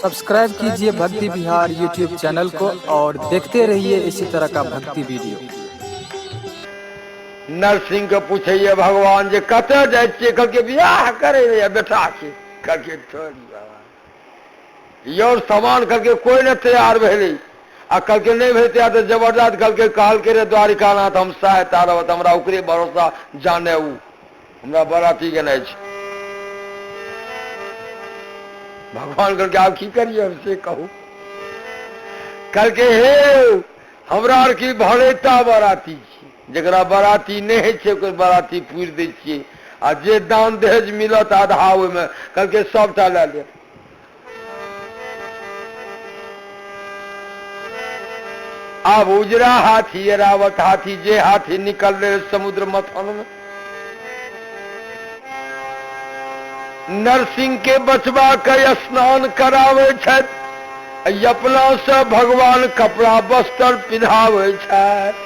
Subscribe कीजिए भक्ति Bihar YouTube channel को और देखते रहिए इसी तरह का भक्ति वीडियो। नरसिंह के पूछैया भगवान जे कतऽ जाइ छियै? कहलकै बियाह करै रहियै बेटा के। कहलकै छोड़ि बाबा your सामान। कहलकै कोइ नहि तैयार भेलै आ कहलकै नहि भेल तैयार तऽ जबरदस्त। कहलकै कहलकै रे द्वारिकानाथ हम सहायता रहब, हमरा ओकरे भरोसा जाने उ हमरा बराती गेनाइ छै। भगवान कहलकै आब की करियै हम से कहू। कहलकै हे हमरा आर की भरेता बराती छी, जकरा बराती नहि होइ छै ओकर बराती पूरि दै छियै आ जे दान दहेज मिलत आधा ओहिमे। कहलकै सबटा लए लेब। आब उजरा हाथी एरावत हाथी जे हाथी निकललै समुद्र मथन में नरसिंह के बचबा के स्नान कराबै छथि, अपना से भगवान कपड़ा वस्त्र पिन्हाबै छथि।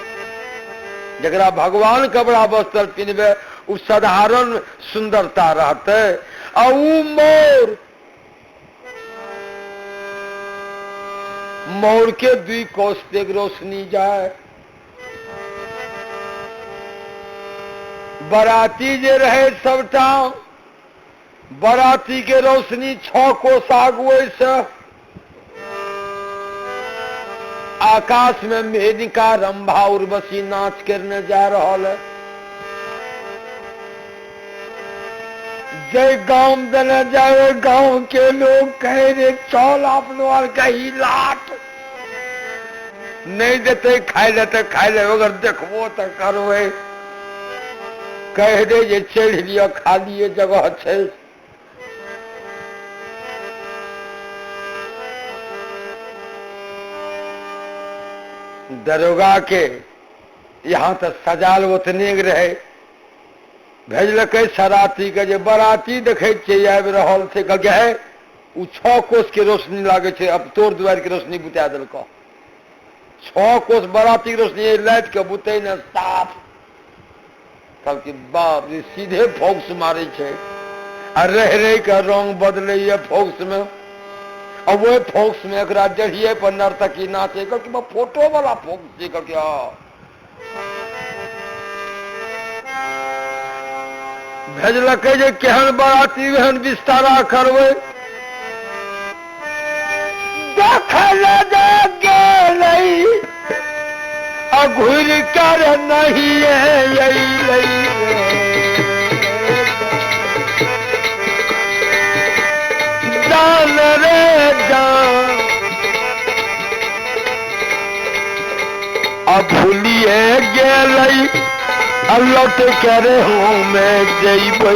जकरा भगवान कपड़ा वस्त्र पिन्हबै ओ साधारण सुंदरता रहतै आ उ मोर मोर के दुई कोस तक रोशनी जाए। बराती जे रहे सबटा बराती के रोशनी 6 कोस आगुए से आकाश में मेनका रंभा उर्वशी नाच करने जा रहा है। जे गांव देने जाए गांव के लोग कहे रे चल अपनो आर कही लाट नहीं देते खाई लेते खाई ले, अगर देखबो तो करबै। कह दे जे चढ़ लिअ खालिए जगह छै। दरोगा के यहाँ तो सजाल ओतने रहे, भेजलकै सराती के जे बराती देखै छियै आबि रहल छै। कहलकै हे ओ 6 कोस के रोशनी लागै छै, अब तोर दुआरि के रोशनी बुता देलकौ। 6 कोस बराती के रोशनी लाइट के बुतै ने साफ। कहलकै बाप रे सीधे फोक्स मारै छै आ रहि रहि के रंग बदलैए फोक्स में। आ ओहि फोक्स में एकरा जरिए पर नर्तकी नाचे। कहलकै फोटो वाला फोक्स छै। कहलकै हँ। भेजलकै जे केहन बराती ओहन बिस्तारा करबै। देखल गेलै आ घुरि कर नहीं अयलै। जान रे जान आ भूलिए गेलै आ लौट कर हूँ जइबै।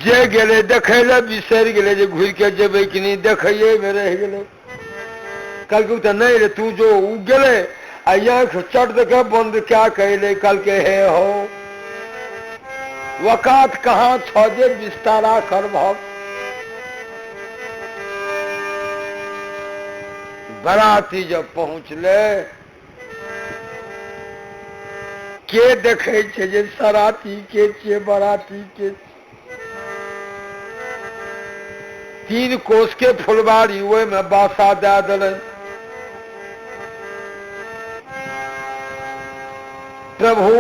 जे गेलै देखै लए बिसरि गेलै जे घुरि के जेबै कि नहि, देखैए मे रहि गेलै। कहलकै तऽ नहि रे तू जो। उ गेलै आ आँखि चट दऽ के बंद कए के अयलै। कहलकै हे हो वकात कहाँ छ जे बिस्तारा करबह। बराती जब पहुँचले के देखै छै जे सराती के छियै बराती के। 3 कोस के फुलबाड़ी ओहिमे बासा दए देलनि। प्रभु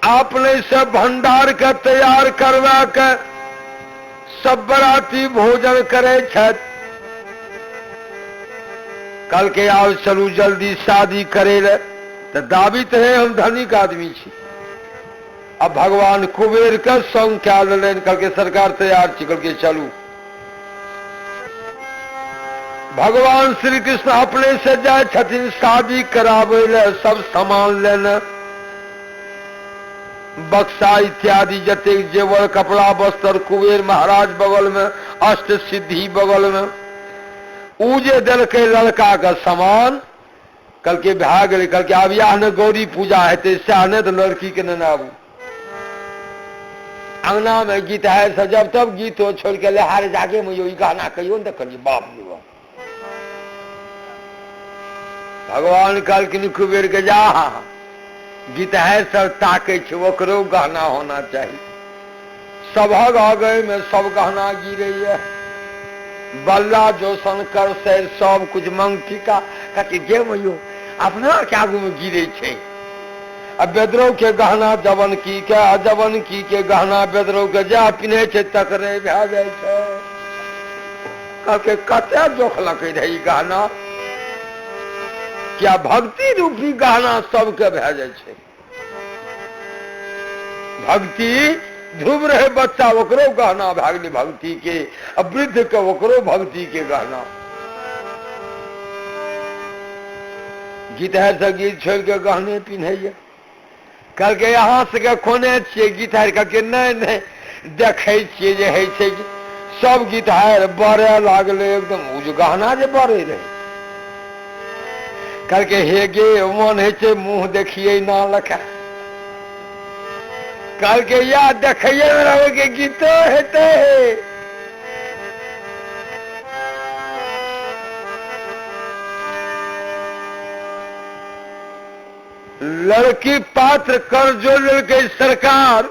अपने से भंडार के तैयार करवा के सब बराती भोजन करे छथि। कल के आओ चलू जल्दी शादी करे ले। तो दाबित है हम धनिक आदमी छी। अब भगवान कुबेर के संग कए लेलनि। कहलकै सरकार तैयार छी। कहलकै चलू। भगवान श्री कृष्ण अपने से जाय छथिन शादी कराबै ले, सब सामान लेने बक्सा इत्यादि जतेक जेवर कपड़ा वस्त्र। कुबेर महाराज बगल में, अष्ट सिद्धि बगल में। उ जे देलकै लड़का के सामान। कहलकै भए गेलै। कहलकै आब इएह ने गौरी पूजा हेतै सएह ने, तऽ लड़की के नेने आबू। अंगना में गीत है से जब तब गीत हो छोड़ के लेहार जाके में यो गाना कहियो ने देखलियै बाप रे बाप। भगवान कहलखिन कुबेर के जा गीत है सब ताकै छै ओकरो गहना होना चाही। सभक आगे में सब गहना गिरैया, बल्ला जोसन कर से सब कुछ मंग टीका कहते गे मयो अपना के आगू में गिरे छै। आ बेदरो के गहना जवन की के, आ जवन की के गहना बेदरो के जा पिन्हे छै तकरे भए जाइ छै। कहके कते जोखलकै रहै ई गहना, क्या भक्ति रूपी गहना सबके भए जाइ छै। भक्ति ध्रुव रहे बच्चा ओकरो गहना भए गेलै भक्ति के, आ वृद्ध के ओकरो भक्ति के गहना। गीतहर से गीत छोड़ के गहने पिन्हैया। कहलकै अहाँ सबके कोने छियै गीतहर? कहलकै नहि नहि देखै छियै जे होइ छै सब गीतहर बड़े लागलै एकदम, ओ जे गहना जे बड़े रहै। कहलकै हे गे मन होइ छै मुँह देखियै ना लखा। कहलकै या देखैये मे रहबै के गीतो हेतै। लड़की पात्र कर जोड़ लेलकै सरकार,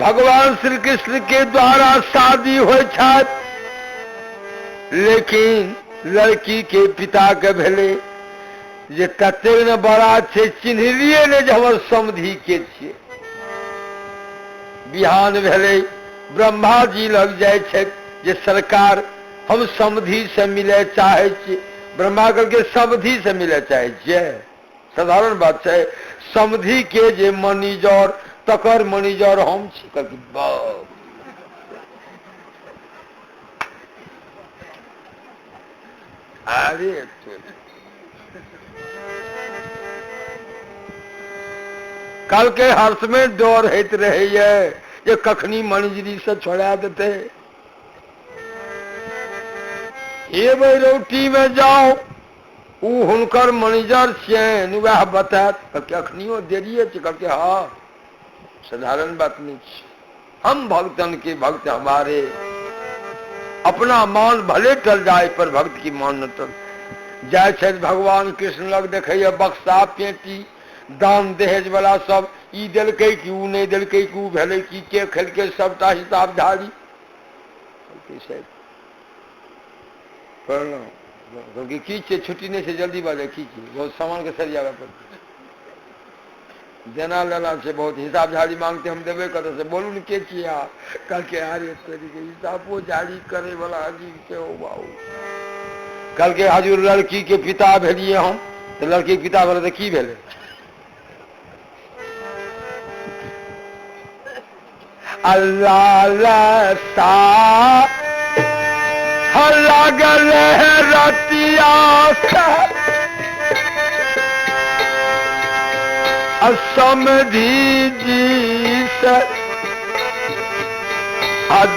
भगवान श्री कृष्ण के द्वारा शादी होइ छथि, लेकिन लड़की के पिता के भेलै जे कतेक ने बड़ा छै, चिन्हलियै ने जे हमर समधि के छियै। बिहान भेलै, ब्रह्मा जी लग जाइ छथि जे सरकार हम समधि से मिले चाहै छी। ब्रह्मा कहलकै समधि से मिले चाहै छियै? साधारण बात छै, समधि के जे मैनेजर तकर मैनेजर हम छी। कहलकै बाप, अरे कहलकै हर्ष में डर होइत रहैया जे कखनी मैनेजरी से छोड़ा देतै। हे रोटी में जाओ, उ हुनकर मैनेजर छियनि, वएह बतायत। कहलकै अखनियो देरिये छै? कहलकै हँ, साधारण बात नहीं छै, हम भक्तन के भक्त हमारे, अपना मान भले टल जाए पर भक्त की मान न टल जाए। छथि भगवान कृष्ण लग, देखैया बक्सा पेटी दान दहेज वाला सब, ई देलकै कि उ नहि देलकै, कि उ भेलै कि के खेलकै, सबटा हिसाब झाड़ी। प्रणाम। कहलकै की छै, छुट्टी नहि छै, जल्दी बाजै की छै, बहुत सामानके सरियाबे पड़तै, देना लेना छै, बहुत हिसाब झाड़ी मांगते, हम देबै कतऽ से, बोलू ने के छियै अहाँ? कहलकै अरे तोरीके हिसाबो झाड़ी करे वाला अजीब छै ओ बाबू। कहलकै हजूर लड़की के पिता भेलियै हम, तऽ लड़की के पिता भेलै तऽ की भेलै? अल्लाह सा लागल रतिया समधि जी से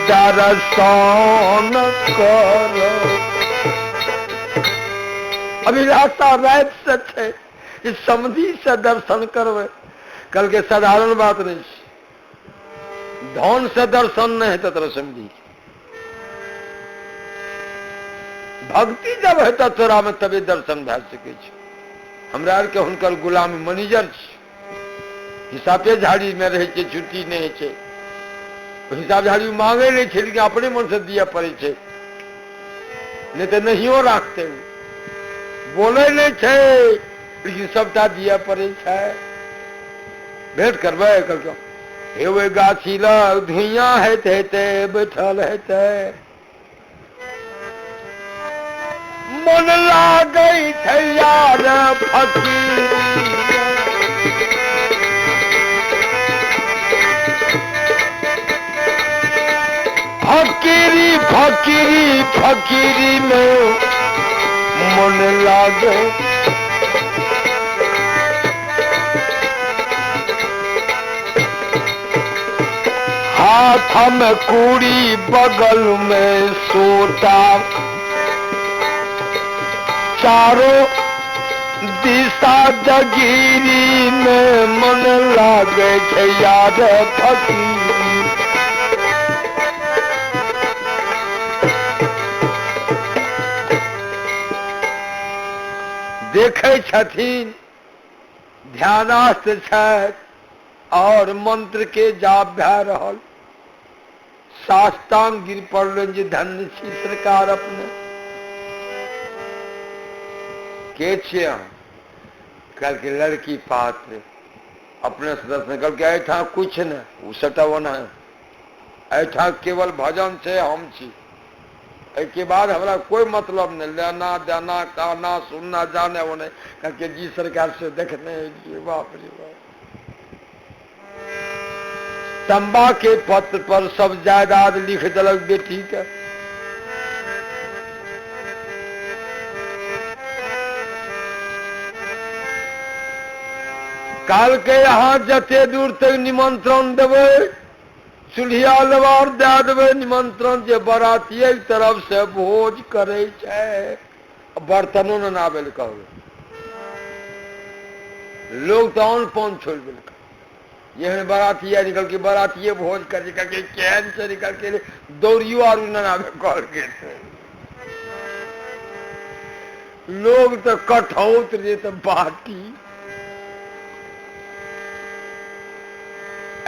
दर्शन कर। अभिलाषा राति से छै समधि से दर्शन करबै। कहलकै साधारण बात नहीं छै, धन से दर्शन नहीं हेतै तोरा समधि, भक्ति जब हेतै तोरा में तबे दर्शन भए सकै छै। हमरा आरके हुनकर गुलामी मैनेजर छी, हिसाबे झाड़ी में रहै छै, छुट्टी नहि होइ छै, हिसाब झाड़ी मांगे नहि छै, लेकिन अपने मन से दिअ पड़ै छै, नहि तऽ नहियो राखतै, बोलै नहि छै लेकिन सबटा दिअ पड़ै छै। भेंट करबै? कहलकै हे गाछी लग धुइयाँ होइत हेतै, बैठल हेतै, मन लागै छै यार फकीर। फकीरी फकीरी फकीरी में मन लागे। हाथ में कूड़ी बगल में सोटा, चारों दिशा जगीरी में मन लागे छै यार फकीरी। देखै छथिन, ध्यानस्थ छथि, और मंत्र के जाप भए रहल। साष्टांग गिर पड़लनि जे धन्य छी सरकार अपने। के छियै अहाँ? कहलकै लड़की पात्र अपने से दर्शन। कहलकै एहिठाम किछु नहि, ओ सबटा ओना है, एहिठाम केवल भजन छै, हम छी, एहिके बाद हमरा कोई मतलब नहि, लेना देना कहना सुनना जाने वो नहीं। कहलकै जी सरकार से देखने एलियै। बाप रे बाप। तंबा के पत्र पर सब जायदाद लिख देलक बेटी के। कहलकै अहाँ जते दूर तक निमंत्रण देबै, चूल्हिया लेबार दए देबै निमंत्रण, जे बरातिये के तरफ से भोज करै छै, बर्तनो ने आबै लए कहबै। लोग तऽ अन्न पान छोड़ि देलकै। एहन बरातिया निकल के बरातिये भोज करै कहलकै केहन छै, निकल के दौड़ियो आरू ने आबै कहलकै। लोग तऽ कठौत रे तऽ बाटी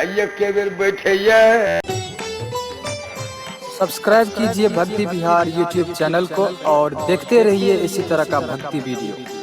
एके बेर बैठैया। सब्सक्राइब कीजिए भक्ति बिहार यूट्यूब चैनल को और देखते रहिए इसी तरह का भक्ति वीडियो।